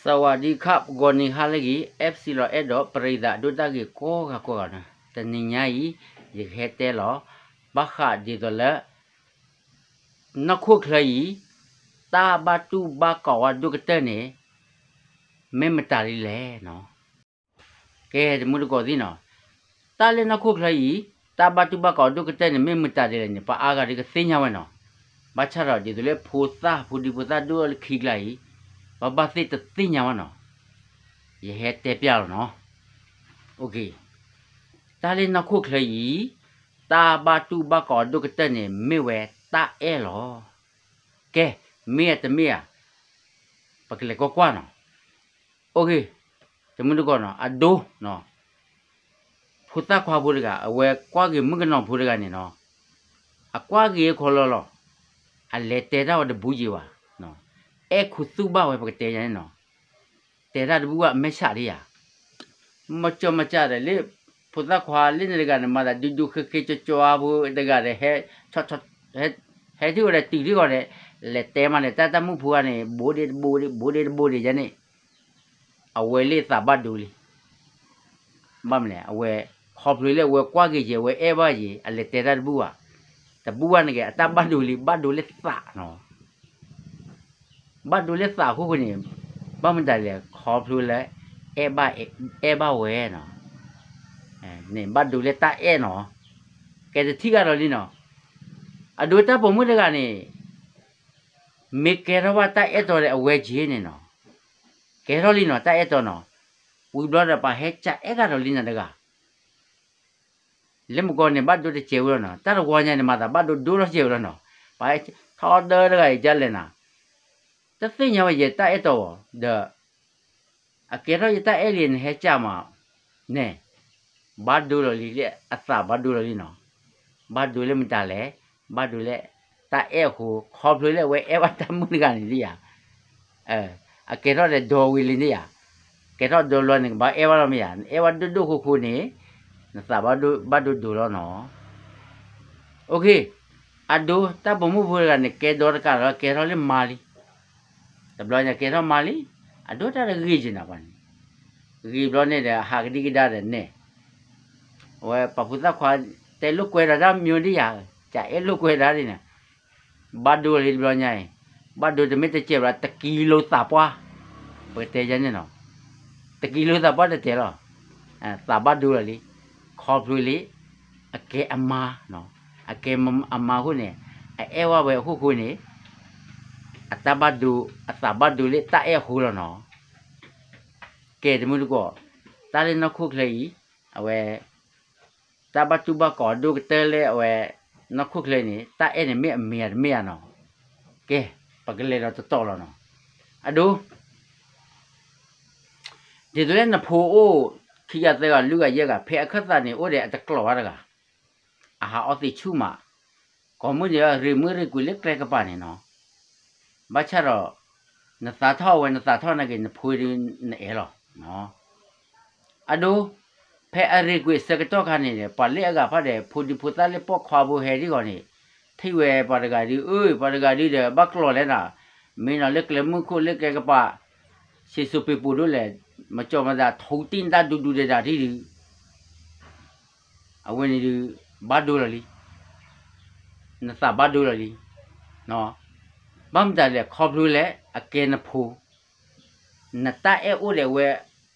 สวัสดีครับ ဂီၤနံၤဟါလၢအဂ့ၤ FC လီၤအဲၣ်ဒိး ပရံသးဒိၣ်တၢ်ဂ့ၤကိးဂၤကိးဂၤန့ၣ် တနံၤညါအံၤ ယကဟဲတဲလီၤ ဘၣ်ဃးဒ်သိးလၢ နီၢ်ခိၣ်ချၢအံၤ တၢ်ဘၣ်တူၢ်ဘၣ်ကီးဝဲဒိၣ်ကတၢၢ်န့ၣ် မ့ၢ်မတၤဒ်လဲၣ်နီၤ. ကဲ တမုၢ်တကိးသ့ၣ်နီၤ, တၢ်လၢနီၢ်ခိၣ်ချၢအံၤ တၢ်ဘၣ်တူၢ်ဘၣ်ကီးဒိၣ်ကတၢၢ်န့ၣ် မ့ၢ်မတၤဒ်လဲၣ်န့ၣ် ပှၤအါဂၤဒ်ကသ့ၣ်ညါဝဲနီၤ. ဘၣ်ဆၣ်ဒီးဒ်သိးလၢဖိသၣ်ဖိဒံဖိသၣ်ဒိၣ်လၢခံကျါအံၤ ဘၣ်ဘၣ်သ့ၣ်တသ့ၣ်ညါဝဲနီၤ. ယဟဲတဲပျၢ်လီၤနီၤ. တၢ်လၢနီၢ်ခိၣ်ချၢအံၤ တၢ်ဘၣ်တူၢ်ဘၣ်ကီးဒိၣ်ကတၢၢ်န့ၣ် မ့ၢ်ဝဲတၢ်အဲၣ်လီၤ. ကဲ မ့ၢ်ဧါတမ့ၢ်ဧါ ပကလဲၤကွၢ်ကွၢ်နီၤ. တမုၢ်တကိးနီၤ အဒိ ဖိသၣ်ခွါဖိတဂၤ အဝဲကွၢ်က့ၤမုၣ်ကနီၤဖိတဂၤန့ၣ်နီၤ, အကွၢ်က့ၤခီလီၤလီၤ, အလဲၤတဲတၢ်ဝဲတဘူယံၤဘၣ်, အဲၣ်ခူသူၣ်ဘၣ်ဝဲ ပကတဲယၤန့ၣ်နီၤ, တဲတၢ်တဘူဘၣ် အမဲာ်ဆှးဒ်ယၤ, မၤကၠီမၤကၠၢ်ဒီးလၢ ဖိသၣ်ခွါလၢန့ၣ်တဂၤန့ၣ် မၤသးဒူဒူဃ့ဃ့ကၠီကၠီဖိတဂၤဒီး ဟဲ ဟဲထံၣ်ဝဲဒီးတုၤထံၣ်ဂီၤဒီး လဲၤတဲမးန့ၣ် တၢ်တၢ်မုၣ်ဖိဂၤန့ၣ် ဘိဒ့တဘိဒ့ ဘိဒ့တဘိဒ့ယၤန့ၣ် အဝဲလၢသးဘၣ်ဒိလံ. ဘၣ်မနုၤလဲၣ် အဝဲ ခီဖျိလၢအဝဲကွၢ်က့ၤယဲ အဝဲအဲၣ်ဘၣ်ယဲ အလဲၤတဲတၢ်တဘူၣ်ဘၣ်, တဘူၣ်ဘၣ်န့ၣ်က့ၤ အတၢ်ဘၣ်ဒိလံ ဘၣ်ဒိလၢသးနီၤ, ဘၣ်ဒိလၢသးအဃိဃိန့ၣ် ဘၣ်မတၤလဲၣ် ခီဖျိလၢ အဲၣ်ဘၣ် အဲၣ်ဘၣ်ဝဲနီၤ, န့ၣ်ဘၣ်ဒိလၢတၢ်အဲၣ်နီၤ, ကဲတထံၣ်ဂၤဒီးလံနီၤ, အဒိတၢ်ပိာ်မုၣ်တဂၤန့ၣ် မ့ၢ်ကဲထီၣ်ဘၣ်တၢ်အဲၣ်တီဒီးအဝဲက့ၤန့ၣ်နီၤ, ကဲထီၣ်လံနီၤ တၢ်အဲၣ်တီနီၤ, ဝံၤဘျီဒီးပှၤဟဲကးအဲၣ်ဂၤဒီးလံနၤတဂၤ, လၢမကီန့ၣ် ဘၣ်ဒိတစဲးဝဲလီၤနီၤ, တၢ်တဝီညါန့ၣ် မၤသးဘၣ်ဒိဒိလီၤစဲးဝဲလီၤနီၤ, ပှၤထီဒၢတဂၤအံၤ ကလဲၣ်နၤ, တသ့ၣ်ညါဝဲယဲတၢ်အဲၣ်တီအီၤ ဒီး အကဲထီၣ်ယတၢ်အဲၣ်လံ နဟဲကးမး, န့ၣ် ဘၣ်ဒိလီၤလံ လၢအသးဘၣ်ဒိလီၤလံနီၤ, ဘၣ်ဒိလၢမတၤလဲၣ်, ဘၣ်ဒိလၢ တၢ်အဲၣ်အဃိ ခီဖျိလၢအဝဲအဲၣ်ဘၣ်တၢ်မုၣ်တဂၤန့ၣ်ဒ်ယၤ, အကဲထီၣ်ဒီးဒီဝံၤလံန့ၣ်ယၤ, ကဲထီၣ်ဒီဘျီန့ၣ် ကဘၣ်အဲၣ်ဘၣ်လီၤမ့ၢ်ယၤ, နအဲၣ်ဘၣ်ဒိၣ်ဒိၣ်ဃိဃိန့ၣ် နသးဘၣ်ဒိဒိလီၤနီၤ. အဒိ တၢ်ပိာ်မုၣ်ဖိတဂၤန့ၣ် ကဲဒီတကးလီၤ ကဲထီၣ်လၢမါလံ, တဘျီညါကဲထီၣ်မါလံ, အဒိတၢ်တဂ့ၤက့ၤနၤပှၤန့ၣ်, ဂ့ၤဘျီန့ၣ်ဒီး အဟးကဒံကဒါဒီးန့ၣ်, အဝဲပှၤဖိသၣ်ခွါ တဲလိာ်ကွဲဒီးတၢ်မံၤဒ်ယၤ, ကအဲၣ်လိာ်ကွဲဒၣ်ဒ်န့ၣ်, ဘၣ်ဒိလီၤလံတဘျီညါအံၤ, ဘၣ်ဒိတမ့ၢ်တစဲးဘၣ် တကံလိသးပှၢ်, ပကတဲယၤန့ၣ်နီၤ, တကံလိသးပှၢ်တတဲလီၤ, သးဘၣ်ဒိလီၤလံ, ခီဖျိလံ အကဲအမါ, အကဲအမါအဃိန့ၣ် အအဲၣ်ဝဲဝဲအဃိဃိန့ၣ် အတၢ်ဘၣ်ဒိ အသးဘၣ်ဒိလၢတၢ်အဲၣ်အဃိလီၤနီၤ. ကဲတမုၢ်တကိး, တၢ်လၢနီၢ်ခိၣ်ချၢအံၤ အဝဲ တၢ်ဘၣ်တူၢ်ဘၣ်ကီးဒိၣ်ကတၢၢ်လၢအဝဲ နီၢ်ခိၣ်ချၢန့ၣ် တၢ်အဲၣ်န့ၣ်မ့ၢ်အမ့ၢ်ဧါတမ့ၢ်ဧါနီၤ. ကဲ ပကလဲၤဒီးတတီၤလီၤနီၤ. အဒိ ဒ်သိးလၢနဖိအိၣ် ခံဂၤသၢဂၤလွံၢ်ဂၤယဲၢ်ဂၤ ဖဲအခၢၣ်သးန့ၣ် အိၣ်ဒီးအတကျိၤဘၣ်တဂၤ, အဟးအီသံးဆူၣ်မး, ကိးမုၢ်နံၤအရ့မုၢ်ရ့ကွံာ်လၢကျဲကပၤန့ၣ်နီၤ. ဘၣ်ဆၣ်ဒီး နသးထီၣ်ဝဲ နသးထီၣ်နာ်က့ၤ နဖိဒုးနအဲၣ်လီၤ. အဒိ ဖဲအရ့ကွံာ်အဆၢကတီၢ်ခါန့ၣ် ပှၤလၢအဂၤဖၣ်ဒီး ဖိဒံဖိသၣ်လၢပိာ်ခွါဖိဟဲဒ်ဂီၤန့ၣ် ထံၣ်ဝဲပှၤတဂၤဒုး အၢ ပှၤတဂၤဒုးဒီး ဘၣ်ကျိၤလဲၣ်နၤ, မ့ၢ်နီၤလၢကျဲမုၢ်ခိၣ်လၢကျဲကပၤ စံးစိၤပ့ၤပိၤဒိၣ်လဲၣ်, မၤကၠီမၤသး ထူတံၢ်နတၢ်ဒူဒူဒဲးဒၣ်ထံၣ်ဒုး အဝဲန့ၣ်ဒုး ဘၣ်ဒိလီၤလံ, နသးဘၣ်ဒိလီၤလံ. ဘၣ်မတၤလဲၣ် ခီဖျိလၢအကဲနဖိ, နတၢ်အဲၣ်အိၣ်ဒီးဝဲ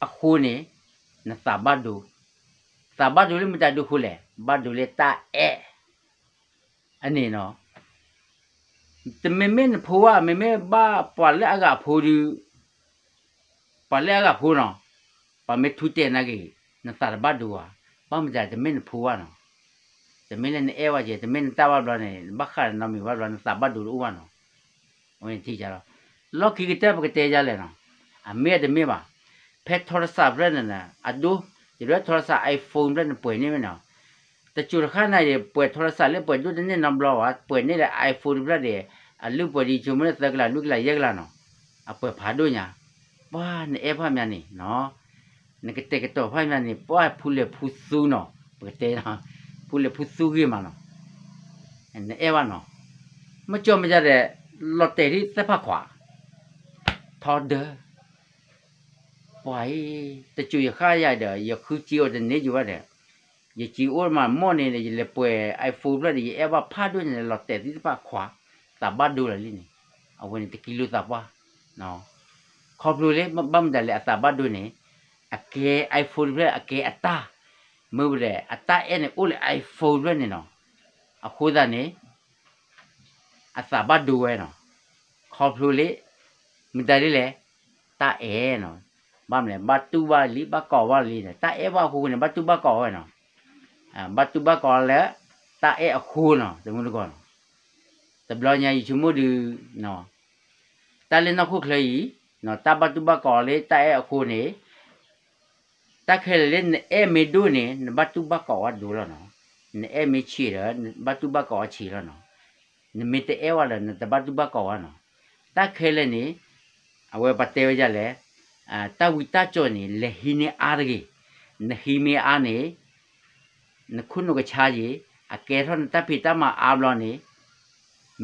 အဃိန့ၣ် နသးဘၣ်ဒိ, သးဘၣ်ဒိလၢမတၤဒုးအဃိလဲၣ်, ဘၣ်ဒိလၢတၢ်အဲၣ် အန့ၣ်နီၤ. တမ့မ့ၢ်နဖိဘၣ်, မ့မ့ၢ်ဘၣ်ပှၤလၢအဂၤဖိဒုး, ပှၤလၢအဂၤဖိနီၤ, ပှၤမ့ၢ်ထူတဲာ်နာ်က့ၤ နသးတဘၣ်ဒိဘၣ်, ဘၣ်မတၤတမ့ၢ်နဖိဘၣ်နီၤ. တမ့ၢ်လၢနအဲၣ်ဘၣ်က့ၤ, တမ့ၢ်နတၢ်ဘၣ်ဘျီန့ၣ် နဘၣ်ဃးဒီးနီတမံၤဘၣ်ဘျီ နသးဘၣ်ဒိတအိၣ်ဘၣ်နီၤ. အဝဲန့ၣ်ထံၣ်လီၤ. လီၢ်ခံကတၢၢ်ပကတဲယၤလဲၣ်နီၤ, အမ့ၢ်အတမ့ၢ်ဘၣ်. ဖဲထီရစးဖျၢၣ်န့ၣ် အဒိ, ယဒွဲထီရစး iPhone ဖျၢၣ်န့ၣ်ပှဲၤန့ၢ်ဝဲနီၤ. တစိၤတခါန့ၣ် ပှဲၤထီရစးလၢပှဲၤဒိၣ်တန့ၢ်နီတဘျီဘၣ်, ပှဲၤန့ၢ်ဒီး iPhone တဖျၢၣ်ဒီး အလုၢ်ပှဲၤဒံးဆိကမိၣ်လၢသၢကလးလွံၢ်ကလးယဲၢ်ကလးနီၤ, အပှဲၤဖးဒိၣ်ညါ. ပှၤနအဲၣ်ဖၣ်မးန့ၣ်နီၤ, နကတဲာ်ကတီၤဖၣ်မးန့ၣ် ပှၤဖူလဲၣ်ဖူသူနီၤ, ပကတဲ, ဖူလဲၣ်ဖူသူဂ့ၤမးနီၤ. နအဲၣ်ဘၣ်နီၤ, မ့ၢ်ကၠီမ့ၢ်ယၤဒီး လီၤတဲာ်ဒ်သ့ၣ်ဖၣ်ခွါ, ထီဒၢ, ပှၤအံၤ တစိၤယဃၣ်ယၤဒီး ယဃုစ့အိၣ်တန့ၢ်ယဘၣ်ဒီး ယစ့အိၣ်မးမီၢ်န့ၣ် ယလဲၤပှဲၤ iPhone ဖျၢၣ်န့ၣ် ယအဲၣ်ဘၣ်ဖးဒိၣ်န့ၣ် လီၤတဲာ်သံတဖၣ်ခွါ သးဘၣ်ဒိလီၤလံန့ၣ် အဝဲန့ၣ်တကံလိသးပှၢ် ခီဖျိလၢ ဘၣ်မတၤလဲၣ်အသးဘၣ်ဒိန့ၣ် အကဲ iPhone တဖျၢၣ်အကဲအတၢ် မ့ၢ်ဝဲဒီး အတၢ်အဲၣ်န့ၣ်အိၣ်လၢ iPhone တဖျၢၣ်န့ၣ်နီၤ အဃိသတးန့ၣ် အသးဘၣ်ဒိဝဲနီၤ ခီဖျိလၢ မတၤဒ်လဲၣ် တၢ်အဲၣ်နီၤ ဘၣ်မနုၤလဲၣ် ဘၣ်တူၢ်ဘၣ်လံ ဘၣ်ကိးဘၣ်လံ တၢ်အဲၣ်ဘၣ်အဃိန့ၣ် ဘၣ်တူၢ်ဘၣ်ကိးဝဲနီၤ ဘၣ်တူၢ်ဘၣ်ကိးလၢ တၢ်အဲၣ်အဃိနီၤ တမူတကိးနီၤ တဘျီညါယဆိကမိၣ်ဒုး တၢ်လၢနီၢ်ခိၣ်ချၢအံၤ တၢ်ဘၣ်တူၢ်ဘၣ်ကိးလၢတၢ်အဲၣ်အဃိန့ၣ် တၢ်ခဲလၢာ်လၢနအဲၣ်မ့ၢ်ဒိၣ်န့ၣ် နဘၣ်တူၢ်ဘၣ်ကိးဝဲဒိလီၤနီၤ, နအဲၣ်မ့ၢ်ဆံးဒီး နဘၣ်တူၢ်ဘၣ်ကိးဝဲဆံးလီၤနီၤ, နမ့ၢ်တအဲၣ်ဝဲဒီး နတဘၣ်တူၢ်ဘၣ်ကိးဝဲနီၤ, တၢ်ခဲလၢာ်န့ၣ် အဝဲပတဲဝဲဒ်လဲၣ်, တၢ်ဝံတၢ်ကၠီၣ်န့ၣ် လဲၤဟံးန့ၢ်အါတဂ့ၤ, နဟံးမ့ၢ်အါန့ၣ် နခိၣ်နူာ်ကဆါယံၤ, အကဲထီၣ်နတၢ်ဖံးတၢ်မၤအါဘျီန့ၣ်,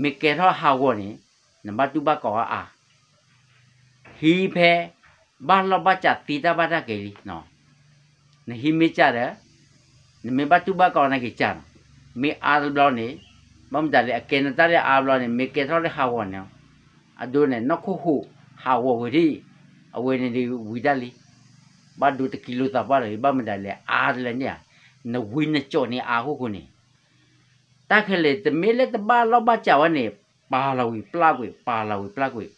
မ့ၢ်ကဲထီၣ်ဟးဂီၤန့ၣ်, နဘၣ်တူၢ်ဘၣ်ကိးအါအါ, ဟံးဖဲ ဘၣ်လီၢ်ဘၣ်စးသ့တၢ်ဘၣ်တၢ်ကဲလံ, နဟံးမ့ၢ်စးဒီး နမ့ၢ်ဘၣ်တူၢ်ဘၣ်ကိးနာ်က့ၤစးနီၤ, မ့ၢ်အါတဘျီန့ၣ်, ဘၣ်မတၤလဲၣ် အကဲနတၢ်လၢအါဘျီန့ၣ် မ့ၢ်ကဲထီၣ်လၢဟးဂီၤန့ၣ်, အဒိန့ၣ် နီၢ်ခိၣ်ဟိးဟးဂီၤဝံၤဒၣ်, အဝဲန့ၣ်ဒုးဝံၤတၢ်လံ, ဘၣ်ဒိတကံလိာ်သးပှၢ်လီၤ, ဘၣ်မတၤလဲၣ် အါတလၢန့ၣ်ဧါ, နဝံနကၠီၣ်န့ၢ်အါဃိဃိန့ၣ်, တၢ်ခဲလၢာ်တမ့ၢ်လၢတဘၣ်လီၢ်ဘၣ်စးဝဲန့ၣ်, ပာ်လီၤဝံၤပျၢ်ကွံာ်, ပာ်လီၤဝံၤပျၢ်ကွံာ်,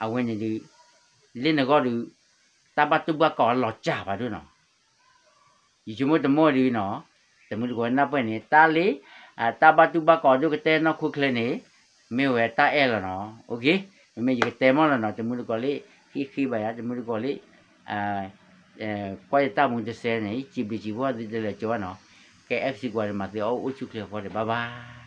အဝဲန့ၣ်ဒုး, လၢနဂီၢ်ဒုး, တၢ်ဘၣ်တူၢ်ဘၣ်ကိးလီၤစၢ်ဘၣ်ဒိနီၤ ယဆိကမိၣ်တမီၢ်ဒုးနီၤ, တမုၢ်တကိးနၢ်ပၢၢ်န့ၣ် တၢ်လၢ, တၢ်ဘၣ်တူၢ်ဘၣ်ကိးဒိၣ်ကတၢၢ်နီၢ်ခိၣ်ချၢန့ၣ်, မ့ၢ်ဝဲတၢ်အဲၣ်လီၤနီၤ, မ့မ့ၢ်ယကတဲမီၢ်လီၤနီၤ, တမုၢ်တကိးလၢ, ဟ့ၣ်ဃ့ဘၣ်ယၤ တမုၢ်တကိးလၢ, ကွၢ်ယတၢ်မူတစဲးန့ၣ် စံးဘျုးစံးဖှိၣ်သုတလၢာ်ကၠီဘၣ်နီၤ, ကဲ FC ကွၢ်န့ၣ် မၤသ့အီၣ်အိၣ်ဆူၣ်ချ့အဖီဒီး bye bye